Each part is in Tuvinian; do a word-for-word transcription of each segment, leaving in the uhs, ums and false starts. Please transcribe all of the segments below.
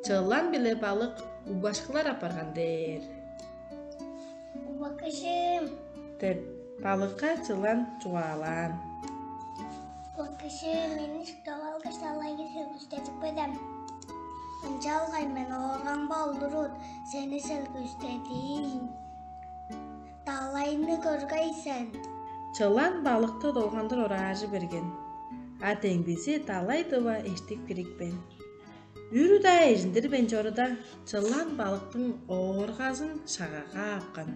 Чылан биле балык угбашкылар апарган дээр. «Убакыжым» — деп, балыкка чылан чугаалаан. «Убакыжым, мени шуптап алгаш, далайга селгүүстедип көр даан. Ынчалгай мен ооргамга олурут, сени селгүүстедиин. Далайны көргей сен». Чылан балыкты долгандыр ораажы берген, а демгизи далай дыва эштип кирипкен. Үрү-даа эжиндирбейн чоруда, чылан балыктың ооргазын шагага каапкан.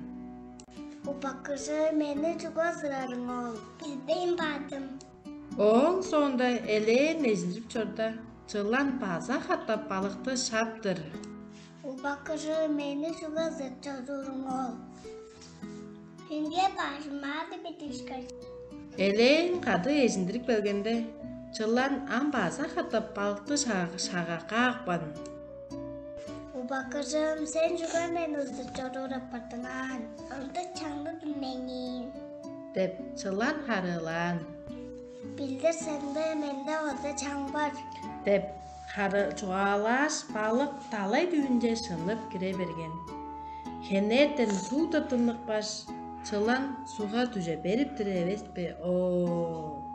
«Убакыжы, мени чүге ызырарың ол?» «Билбейн бардым». Ооң соонда элээн эжиндирип чорда, чылан база катап балыкты шаптыр. «Убакыжы, мени чүге ызырып чорууруң ол? Хүнге бажымаады бедишкер». Элээн кады эжиндирип келгенде, чылан ам база катап балыкты шага каапкан. «Убакыжым, сен чүге мени ызырып чоруур апардың аан? Ындыг чаңдыдым меңээ» — деп, чылан харыылаан. «Билдир сен-даа, менде база чаң бар» — деп, хары чугаалааш, балык далай дүвүнче шыннып кире берген. Хенертен суг-даа тынныкпаш, чылан сугга дүже бериптир эвес бе, оо!